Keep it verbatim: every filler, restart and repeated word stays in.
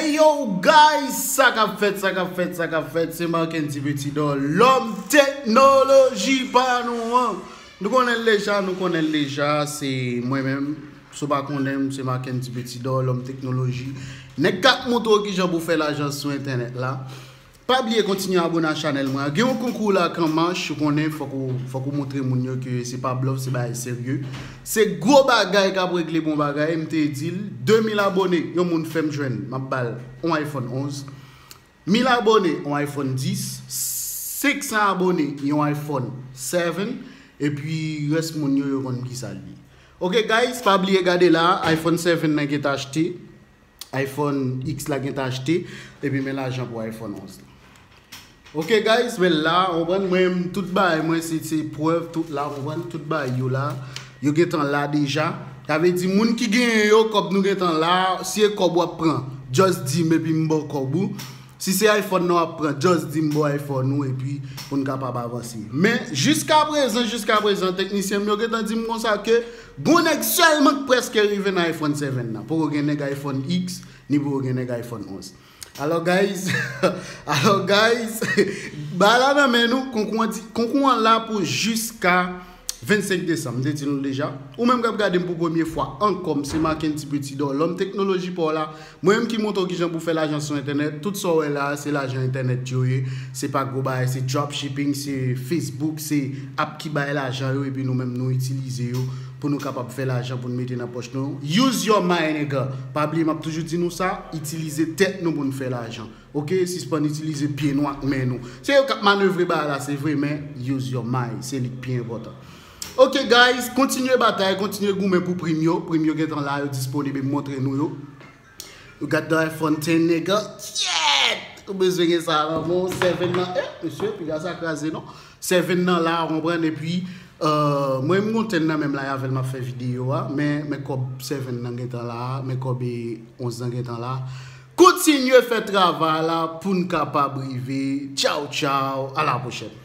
Yo guys, sa k ap fèt, sa k ap fèt, sa k ap fèt, se Marckendy Petit Dor, lòm teknoloji pa nou an. Nou konnen l deja, nou konnen l deja, se mwen menm. Si w pa konnen m, se Marckendy Petit Dor, lòm teknoloji. Nèg k ap montre w kijan pou fè lajan sou entènèt la. Pa bliye kontinye abone a chanèl mwen an. Gen yon konkou la k an mach, ou konnen, fòk ou, fòk ou montre moun yo ke se pa blòf, se bagay serye. Se gwo bagay k ap regle bon bagay, m te di l, de mil abone, yon moun fè m jwenn, m ap ba l yon iPhone onz. Mil abone, yon iPhone dis. Senk san abone, yon iPhone seven. Epi rès moun yo, yo konn kisa l ye. Ok guys, pa bliye gade la, iPhone seven nan gentan achte. iPhone X la gentan achte, epi men lajan pou iPhone onz la. Ok guys, men la, ou konprann, mwen, tout bagay mwen, se, se prèv, tout la, ou konprann, tout bagay yo la, yo gentan la deja. Sa vle di, moun ki genyen yo, kòb nou gentan la, si e kòb w ap pran, just di m epi m ba w kòb ou. Si se iPhone nan w ap pran, just di m ba w iPhone ou, epi pou n kapab avanse. Men, jiska prezan, jiska prezan, teknisyen m yo gentan di m konsa ke gon nèg sèlman k prèske rive nan iPhone seven nan. Poko gen nèg iPhone X, ni poko gen nèg iPhone onz. Alò guys, alò guys, bagay la nan men nou, konkou an di, konkou an la pou jiska vennsenk desanm, m te di nou deja. Ou menm k ap gade m pou premye fwa ankò, m se Marckendy Petit Dor, lòm teknoloji pa w la. Mwen menm ki montre w kijan pou fè lajan sou entènèt. Tout sa w wè la, se lajan entènèt yo ye. Se pa gwo bagay, se dropshipping, se Facebook, se app ki bay lajan yo, epi nou menm nou itilize yo pou nou kapab fè lajan pou n mete nan pòch nou. Use your mind, nigga. Pa bliye, m ap toujou di nou sa, itilize tèt nou pou n fè lajan. Ok, sispann itilize pye nou ak men nou. Se yo k ap manevre bagay la, se vre, men use your mind, se li k pi enpòtan. Ok guys, kontinye batay, kontinye goumen pou prim yo. Prim yo gentan la, yo disponib, e m montre nou yo. Ou gad the iPhone ten, nigga. Yeah! Ou bezwen gen sa nan men w, seven nan. Eh, mesye, piga sa kraze non. Seven nan la, ou konprann, epi euh, mwen m gon ten nan men m la, avè l m ap fè videyo a, men, men kòb seven nan gentan la, men kòb e onz nan gentan la. Kontinye fè travay la pou n kapab rive. Tchaw, tchaw, a la pwochèn.